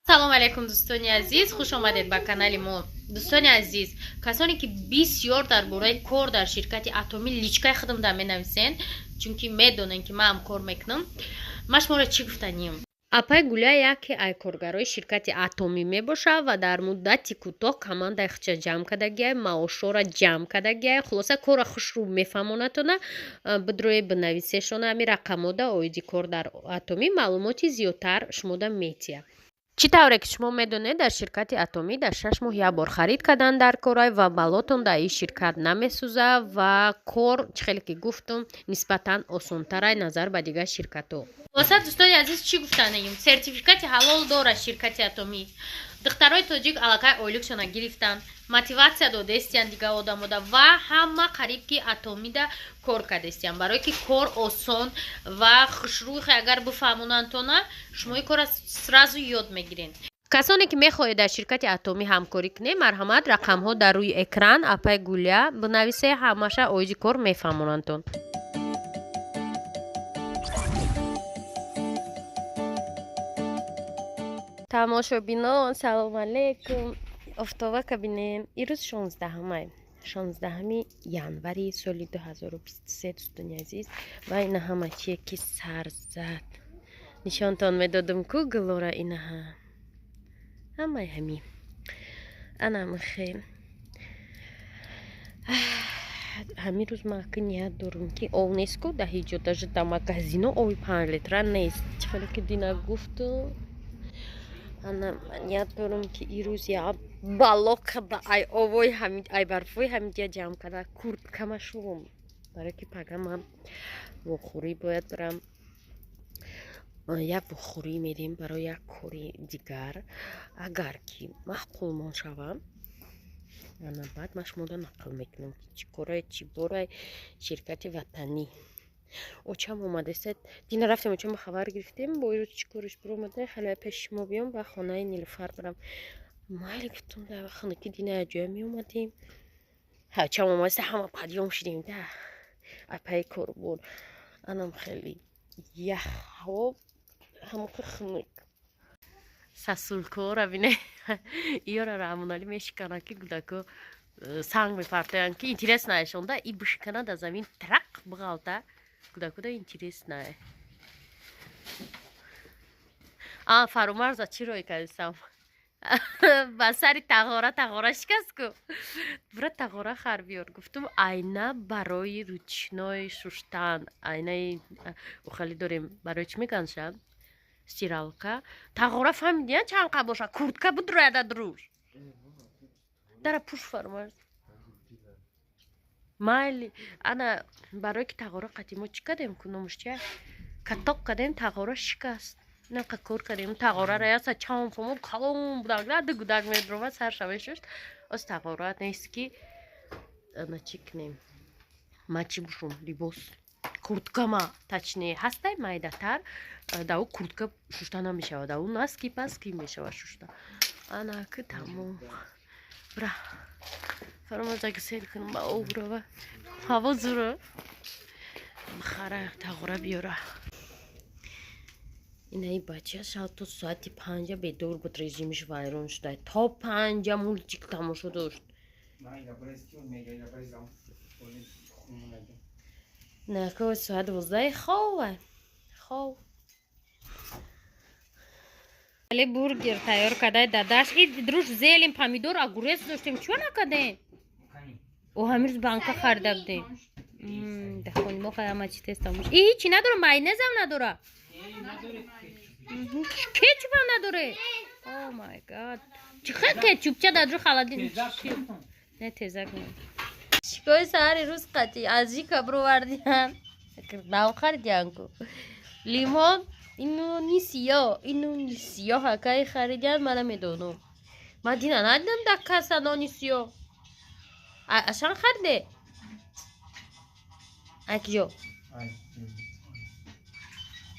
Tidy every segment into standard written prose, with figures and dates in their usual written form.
Салому алайкум, дӯстони азиз, хуш омадед ба канали мо. Дӯстони азиз, касоне ки бисёр дар бораи кор дар ширкати Атомӣ личкаи худам да менависен, чунки медонен, ки ман ҳам кор мекунам. Ман шуморо чӣ гуфтанем? Апай Гуля яке ай коргарои ширкати Атомӣ мебошад ва дар муддати кӯтоҳ командаи худша ҷамъ кардагиай, маошҳоро ҷамъ кардагиай. Хулоса, корро хушрӯ мефаҳмонатона. Бидрои бинависешона ҳами рақамода, оиди кор дар Атомӣ маълумоти зиёдтар шумода метиҳад. Чӣ тавре ки шумо медонед, дар ширкати Атомӣ дар 6 моҳ як бор харид кардан дар корай ва балотон дар ин ширкат намесӯзад ва кор, чӣ хеле ки гуфтум, нисбатан осонтарай назар ба дигар ширкатҳо. Хулоса, дӯстони азиз, чӣ гуфтанем? Сертификати ҳалол дорад ширкати Атомӣ. Духтарои тоҷик аллакай ойликшона гирифтанд, мотиватсия додестиянд дигар одамода ва ҳама қариб ки Атомида кор кардестиянд, барое ки кор осон ва хушрӯхе. Агар бифаҳмонандтона, шумо ин корро сразу ёд мегиред. Касоне ки мехоҳед дар ширкати Атомӣ ҳамкорӣ кунед, марҳамат, рақамҳо дар рӯи экран, апай Гулия бинависе, ҳамаша оиди кор мефаҳмонандтон. Тамошобинон, салому алейкум. Офтова кабинем. Ирӯз 16-ҳамай, 16-ҳами январи соли 2023, дӯстони азиз. Ва ина ҳама чие ки сар зад, нишонтон медодум ку гулора. Инаҳа ҳамаи ҳами анамхе. Ҳамин рӯз ман ки ният дорум, ки ов нест ку да ҳеҷ ҷо, даже да магазино ови 5 литра нест, чӣ хеле ки дина гуфту. Ана ният дорум, ки ирӯз як бало када ай овои ҳами, ай барфои ҳамиҷа ҷамъ карда, курткама шувум, барое ки пага ман вохӯрӣ бояд барам. Як вохӯрӣ мерем барои як кори дигар. Агар ки маъқулмон шавам, ана баъд ман шумода нақл мекунам, ки чӣ корае, чӣ борай. Ширкати ватанӣ. Очам омадааст. Дина рафтем, очама хабар гирифтем, бо ирӯз чӣ кориш биромада, хеле пеши шумо биём, ба хонаи Нилуфар барам. Майли, гуфтум, да ханаки дина ҷоя меомадем. Очам омадааст, ҳама подъём шудем да апаи корбор. Анам хеле ях, ҳаво ҳамоқи хунук. Сосулькора бине, иёра Раҳмоналӣ мешиканад, ки гудако санг мепартоянд, ки интересно шонда и бишикана, да замин трақ биғалта, гудакуда интересно. А Фарумарза чӣ рой кардисам ба сари тағора? Тағора шикаст ку, бура тағора хар биёр. Гуфтум, айна барои ручной шуштан, айнаи ухали дорем, барои чӣ мегӯянд, стиралка. Тағора фаҳмидия чанд қа боша, куртка будрояда друш дара пуш. Фармарз, майли. Ана барое ки тағора қати мо чӣ кардем ку, номуш чия, каток кардем, тағора шикаст. Нақа кор кардем тағорара, яса чанд фомо калон будак, ду гудак медромад, сарша мешушт. Оз тағора нест, ки ана чӣ кунем, ма чӣ бушум? Либос, курткама точнее ҳастай, майдатар, да ӯ куртка шушта намешавад, да ӯ носки паски мешавад шушта. Ана ки тамом. Бра, Фаромазаки, сел кунам ба об рава, ҳаво зура. Бихара, тағора биёра. Инаи бача шав то соати 5 бедор буд, режимиш вайрон шуда, то 5 мультик тамошо дошт. Нако соат 12 хова хов. Але бургер тайёр кардай дадаш. И друж зелень, помидор, огурец доштем, чё накардем? О, ҳамин рӯз банка харида будем. Дахони мо ҳама чи тест тамош. И ҳичи надора, майонезам надора, кетчупам надоре. Oh my God, чӣ хел кетчуп ча дар ҷо холодильник не тезак не. Шикои саҳари рӯз қати азика бировардиан, нав харидиан ку. Лимон, ину ни сиёҳ, ину ни сиёҳ ҳакаи харидиан, ман намедонам. Ман дина надидам дар касса нони сиёҳ. Ашан хариде? Акиҷо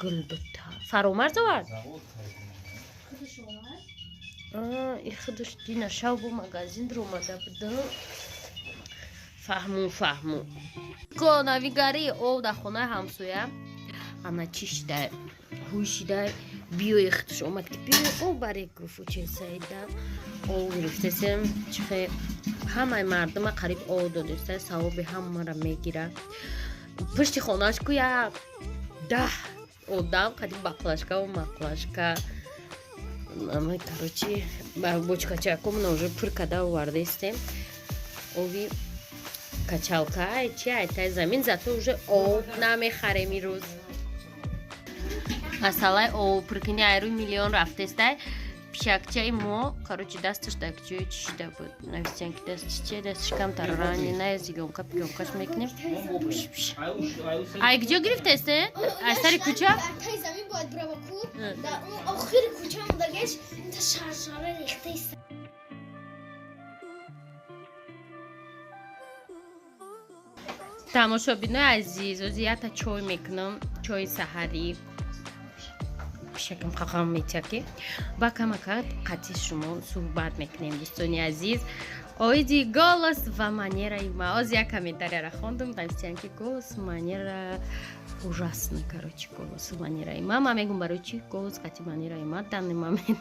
гулбута Фаромарз овард. И худаш дина шав бо магазин омада будам. Фаҳму, фаҳму ко навигарии ов дар хонаи ҳамсоя. Ана чӣ шидай, ҳуй шидай. Биёи худш омад ки биёи об баре, гуфт учи Саида. Об гирифтесем, чихе ҳамаи мардума қариб об додеста, савоби ҳамаро мегира. Пушти хонааш ку як 10 одам қариб баклажкаву маклажка. Короче, бочкачакомона уже пур када овардаистем. Ови качалка чи айтай замин, зато уже об намехарем ирӯз. Масъалаи обпуркунӣ айрӯи миллион рафтестай. Пишакчаи мо, короче, дасташ дар ҷои чишида буд. Нависян ки дасташ чи, дасташ камтар ранена, зелёнка пилёнкаш мекунем. Ай куҷо гирифтесте? Аз сари кӯча? Тай замин бояд брава ку. Дар он охири кӯча мондагеш инта шаршара рехтаист. Тамошобинои азиз, ози ята чой мекунам, чои саҳарӣ. Пишакам қақам метия ки ба камака қатъи шумо суҳбат мекунем, дӯстони азиз, оиди голос ва манераи ма. Оз як комментарияра хондум, нависиян ки голос, манера ужасный. Короче, голос, манераи ма, ман мегум, барои чи голос қатъи манераи ма? Данный момент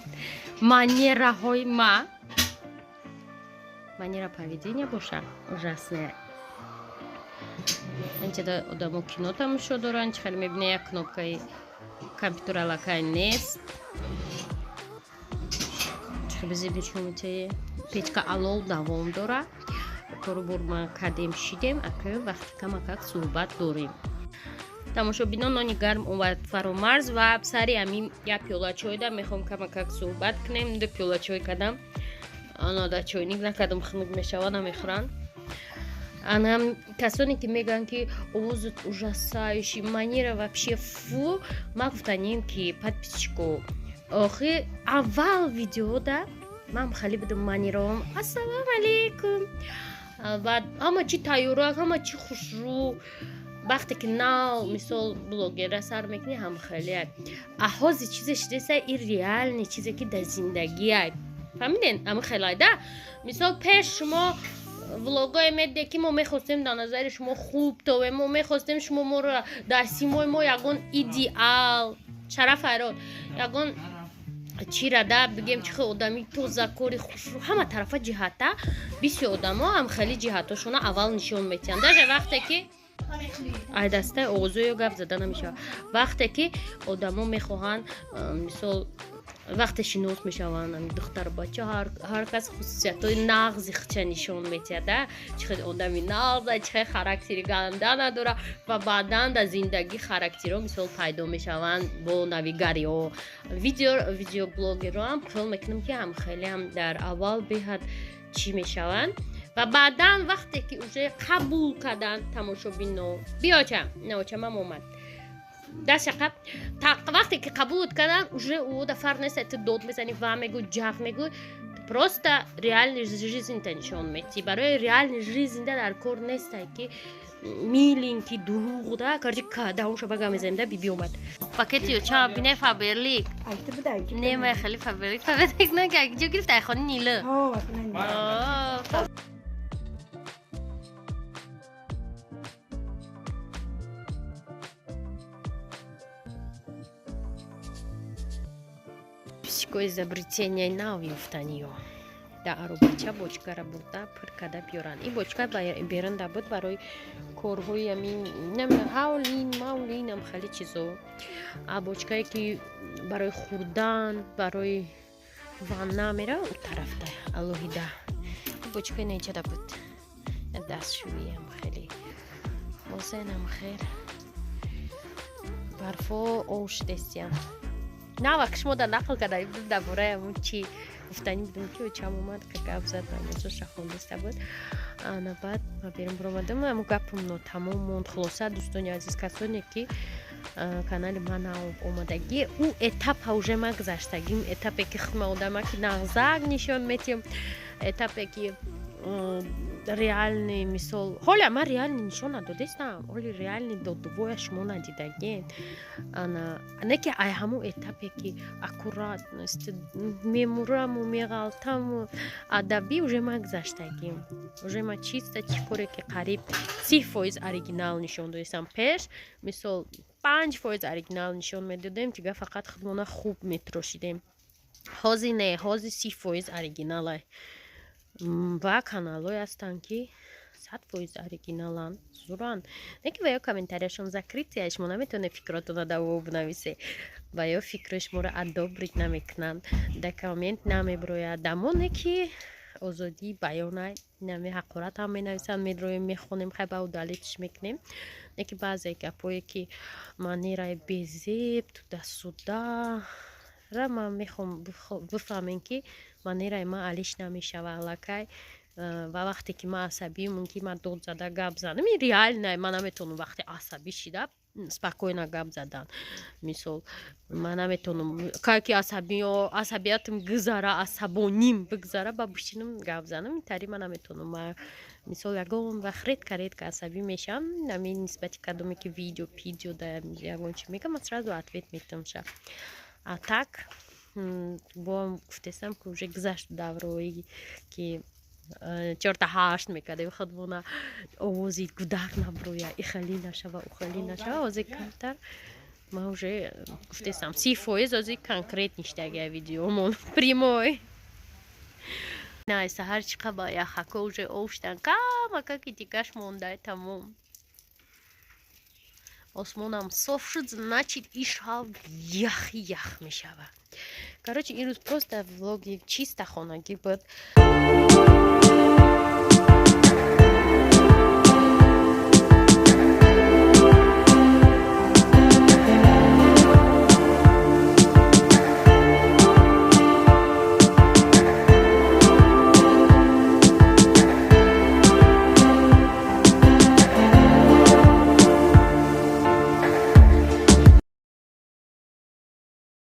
манераҳои ма, манера поведения боша ужасная. Инҷода одамо кино тамошо доранд, чӣ хеле мебинед, як кнопкаи компютер аллакай нест. Печка алов давом дора. Корубор ма кардем, шидем, ака вақти камакак суҳбат дорем. Тамошобинон, нони гарм омад Фаромарз ва сари ҳамин як пиёла чойда мехоҳем камакак суҳбат кунем. Ду пиёла чой кардам, ана да чойник накардам, хунук мешава, намехӯранд. Ана касоне ки мегӯянд ки овозат ужасающий, манера вообще фу, ман гуфтанем ки подписчико, охи аввал видеода ман хеле будам, манераом ассалому алейкум, баъд ҳама чи тайёрак, ҳама чи хушрӯ. Вақте ки нав, мисол, блогера сар мекунӣ, ҳам хеле аҳози чизе шидеса, и реальный чизе ки дар зиндагиай, фаҳмиден? Ами хелайда, мисол, пеш шумо влогое медиде ки мо мехостем дар назари шумо хуб товем, мо мехостем шумо моро дар симои мо ягон идеал, шараф ҳайрот, ягон чира да бигем, чи хел одами тозакори, хушрӯ, ҳама тарафа ҷиҳата. Бисёр одамо ҳам хеле ҷиҳатошона аввал нишон метиҳанд, даже вақте ки ай дастаи оғозоё гап зада намешавад. Вақте ки одамо мехоҳанд, мисол, вақте шинос мешаванд, ами духтару бача, ҳар кас хусусиятҳои нағзи худша нишон метиҳад, чӣ хел одами нағза, чӣ хел характери ганда надора. Ва баъдан дар зиндагӣ характерҳо, мисол, пайдо мешаванд бо навигариҳо. Видеоблогерҳо ҳам хиёл мекунам ки ҳам хеле ҳам дар аввал беҳад чӣ мешаванд ва баъдан вақте ки уже қабул карданд тамошобино. Биёча, наочамам омад, дастшақа. Вақте ки қабулат карданд, уже ӯда фарқ нест, ту дод мезанӣ ва мегӯй, ҷаф мегӯй, просто реальный жизньта нишон метиҳӣ. Барои реальный жизньда дар кор нестай ки миленький дурӯғ да. Короче, даҳонша ба гап мезанем да. Биби омад, пакети оча бине, Фаберлик. Не, май хеле Фаберлик, Фаберлик на ҷо гирифта, айхони Нилы. Психо изобретения нав ёфтаниё. Да аробача бочкара бурда пур карда биёранд. Ин бочка берунда буд барои корҳои амин ҳавлин мавлинам хеле чизо, а бочкае ки барои хӯрдан, барои ванна мера, у тарафта алоҳида. Бочкаи нечада буд, дастшӯиам хеле бозенам хел барфо ов шудестиям. Навак шумо да нақл карда будем дар бораи ҳамун чи гуфтанӣ будем ки очам омад, ка гап зад, намозоша хондиста буд. Ана баъд ма берун баромадам, ҳамун гапам нотамом монд. Хулоса, дӯстони азиз, касоне ки канали ман омадагӣ, ӯ этапа уже ма гузаштагим, этапе ки худма одама ки нағзак нишон метиҳам, этапе ки реальный, мисол, ҳоля ман реальный нишон надодестам, ҳоли реальный додувоя шумо надидагем. Ана не ки ай ҳамун этапе ки аккуратность, мемураму меғалтаму адабӣ, уже ман гузаштагим. Уже ман чисто чӣ коре ки қариб 30% оригинал нишон додестам пеш, мисол. 5% оригинал нишон медодем, дига фақат худмона хуб метрошидем. Ҳози не, ҳози 30% оригиналай ва каналҳое ҳастанд, ки 100% оригиналанд, зуранд, не ки ва ё комментарияшон закрытый, шумо наметавонед фикротонро даво бинависе ва ё фикри шуморо одобрить намекунанд, да коммент намеброяд. Дамоне ки озодии баёна, нами ҳақорат ҳам менависанд, медроем, мехонем, хай, ба удалить ш мекунем. Не ки баъзе гапҳое, ки манераи безеб, туда-сюда ра, ман мехоҳам бифаҳмем, ки манераи ман алиш намешава аллакай. Ва вақте ки ман асабӣ, мумкин ман дод зада гап занам. Ин реально, ман наметавонам вақте асабӣ шида спокойно гап задан. Мисол, ман наметавонам, кай ки асабиятам гузара, асабоним бигзара, ба бишинам гап занам. Интари ман наметавонам. Мисол, ягон вақт редко, редко асабӣ мешавам. Ами нисбати кадоме ки видео пидео да ягон чи мегам, ман сразу ответ метамша. А так бо гуфтесам, ки уже гузашт даврои, ки чорта ҳашт мекардем худмона, овози гудар наброя, ихалӣ нашава, ухалӣ нашава. Ози камтар ман уже гуфтесам, 30% ози конкрет ништагия видеомон прямой. На саҳар чиқа ба яхако уже оштан, камакаки дигаш мондай, тамом. Осмонам соф шуд, значит, ишав яхи ях мешавад. Короче, имрӯз просто влоги чисто хонагӣ буд.